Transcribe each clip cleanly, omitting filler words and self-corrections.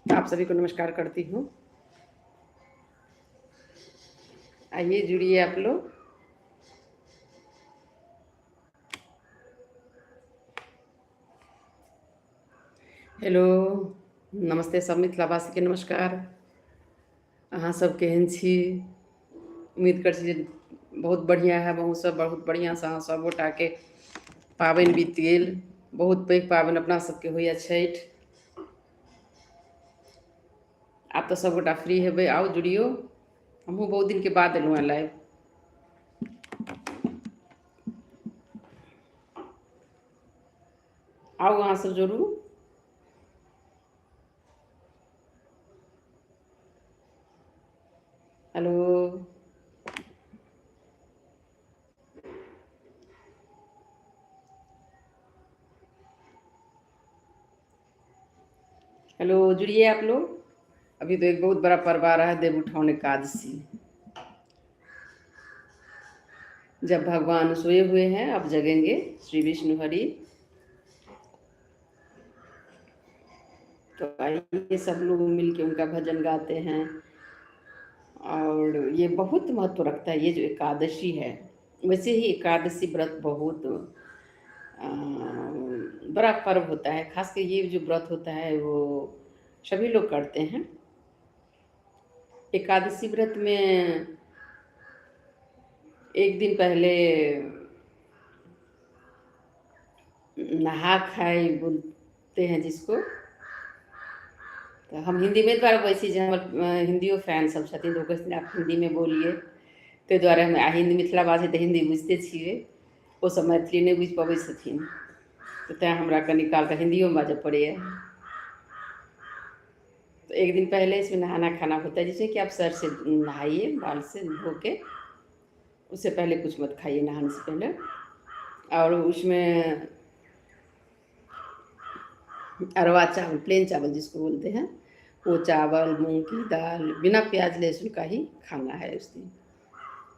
आप सभी को नमस्कार करती हूँ। आइए जुड़िए आप लोग। हेलो, नमस्ते सब मिथिलावासीके नमस्कार। अहाँ सब केहन छी? उम्मीद करै छी जे बहुत बढ़िआँ हैब अहूँ सब, बहुत बढ़िआँसँ अहाँ सब गोटाके पाबनि बीत गेल। बहुत पैघ पाबनि अपना सबके होइए छठि। आब तऽ सबगोटा फ्री हेबै, आउ जुड़ियौ। हमहूँ बहुत दिनके बाद एलहुँ हेँ लाइव। आउ अहाँ सब जुड़ू। हेलो, हेलो, जुड़िए आप लोग। अभी तो एक बहुत बड़ा पर्व आ रहा है, देवउठान एकादशी। जब भगवान सोए हुए हैं अब जगेंगे, श्री विष्णु हरि। तो आइए सब लोग मिल के उनका भजन गाते हैं। और ये बहुत महत्व रखता है ये जो एकादशी है। वैसे ही एकादशी व्रत बहुत बड़ा पर्व होता है। खास कर ये जो व्रत होता है वो सभी लोग करते हैं। एकादशी व्रत में एक दिन पहले नहा खाए बोलते हैं जिसको, तो हम हिंदी में द्वारा वैसे जे हमर हिंदियो फैन सब छथिन, तऽ ओ कहै छथिन आप हिंदी में बोलिए, ताहि दुआरे हम हिन्दी मिथिला भाषी तऽ हिन्दी बुझिते छियै, ओसब मैथिली नहि बुझि पबै छथिन, तऽ तैँ हमरा कनी कालके हिन्दियोमे बाजऽ पड़ैए। तो एक दिन पहले इसमें नहाना खाना होता है, जैसे कि आप सर से नहाइए, बाल से धो के, उससे पहले कुछ मत खाइए नहाने से पहले। और उसमें अरवा चावल, प्लेन चावल जिसको बोलते हैं, वो चावल, मूंग की दाल, बिना प्याज लहसुन का ही खाना है उस दिन।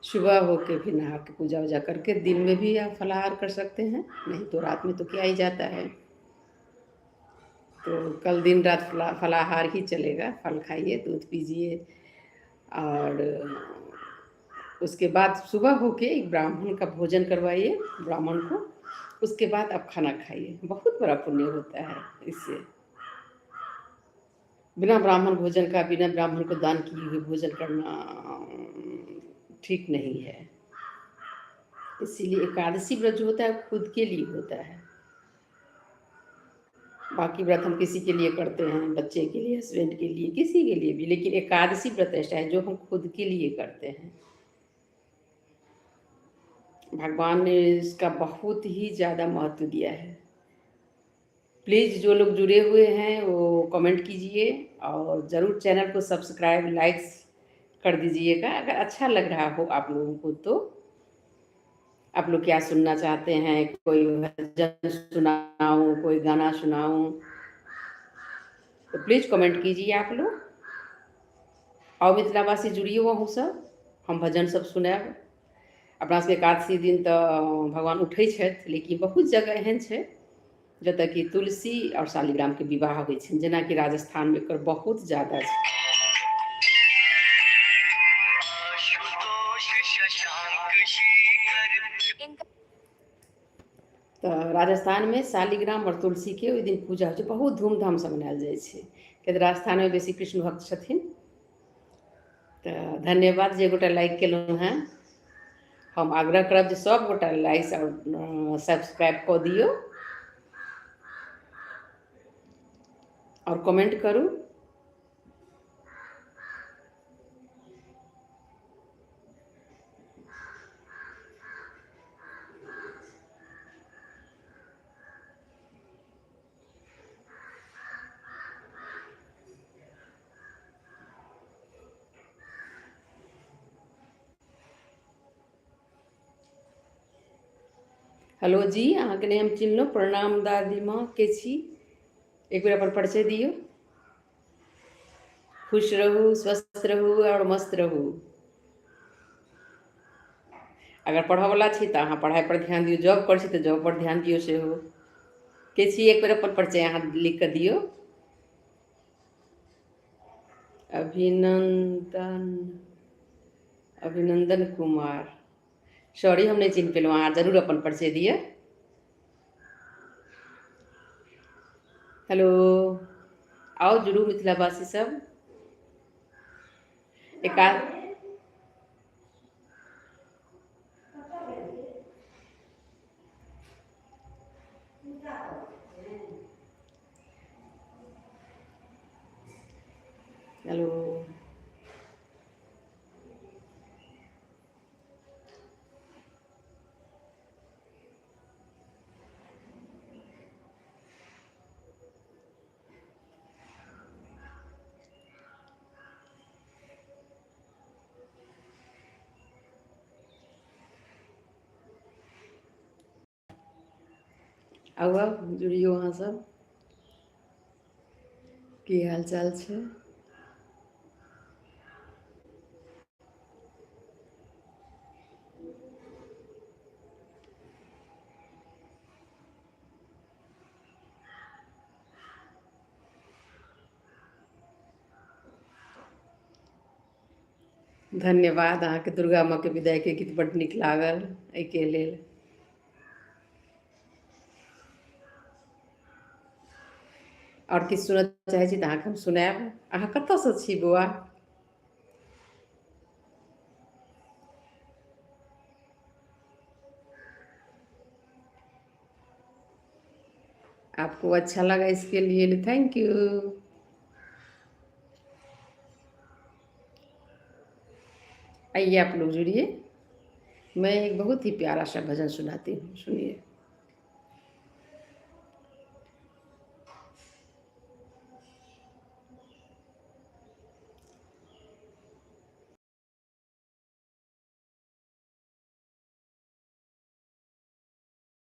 सुबह होके फिर नहा के पूजा वूजा करके दिन में भी आप फलाहार कर सकते हैं, नहीं तो रात में तो किया ही जाता है। तो कल दिन रात फलाहार ही चलेगा। फल खाइए, दूध पीजिए, और उसके बाद सुबह होके एक ब्राह्मण का भोजन करवाइए, ब्राह्मण को, उसके बाद आप खाना खाइए। बहुत बड़ा पुण्य होता है इससे। बिना ब्राह्मण भोजन का, बिना ब्राह्मण को दान किए हुए भोजन करना ठीक नहीं है। इसीलिए एकादशी व्रत जो होता है खुद के लिए होता है। बाकी व्रत हम किसी के लिए करते हैं, बच्चे के लिए, हस्बैंड के लिए, किसी के लिए भी, लेकिन एकादशी व्रत ऐसा है जो हम खुद के लिए करते हैं। भगवान ने इसका बहुत ही ज़्यादा महत्व दिया है। प्लीज़ जो लोग जुड़े हुए हैं वो कमेंट कीजिए और ज़रूर चैनल को सब्सक्राइब, लाइक्स कर दीजिएगा अगर अच्छा लग रहा हो आप लोगों को। तो आप लोग क्या सुनना चाहते हैं, कोई भजन सुनाऊं, कोई गाना सुनाऊं, तो प्लीज़ कमेंट कीजिए आप लोग। आउ मिथिलावासी जुड़िए अहूँ सब, हम भजन सब सुनायब। अपना सबके एकादशी दिन तऽ भगवान उठै छथि, लेकिन बहुत जगह एहन छै जतऽ कि तुलसी आओर शालिग्रामके विवाह होइ छनि, जेनाकि राजस्थानमे एकर बहुत ज्यादा छै। तऽ राजस्थानमे शालिग्राम आओर तुलसीके ओहि दिन पूजा होइ छै, बहुत धूमधामसँ मनायल जाइ छै, किएक तऽ राजस्थानमे बेसी कृष्ण भक्त छथिन। तऽ धन्यवाद जे गोटा लाइक केलहुँ हेँ। हम आग्रह करब जे सब गोटा लाइक आओर सब्सक्राइब कऽ दियौ आओर कमेंट करू। हेलो जी, अहाँके नहि हम चिन्हलहुँ। प्रणाम दादी माँ, के छी? एक बेर अपन परिचय दियौ। खुश रहू, स्वस्थ रहू आओर मस्त रहू। अगर पढ़ऽवला छी तऽ अहाँ पढ़ाइ पर ध्यान दियौ, जॉब करै छी तऽ जॉब पर ध्यान दियौ सेहो। के छी? एक बेर अपन परिचय अहाँ लिख कऽ दियौ। अभिनंदन अभिनंदन कुमार, सॉरी हम नहि चिन्ह पेलहुँ, अहाँ जरूर अपन परिचय दिअ। हेलो, आउ जुड़ू मिथिलावासी सब। एका हेलो, आउ आउ जुड़ियौ अहाँ सब। की हाल चाल छै? धन्यवाद अहाँके, दुर्गा माँके विदाइके गीत बड्ड नीक लागल, एहिके लेल। आओर किछु सुनऽ चाहै छी तऽ अहाँके हम सुनायब। अहाँ कतऽसँ छी बौआ? आपको अच्छा लगा इसके लिए thank you. आइए आप लोग जुड़िए, मैं एक बहुत ही प्यारा सा भजन सुनाती हूँ, सुनिए।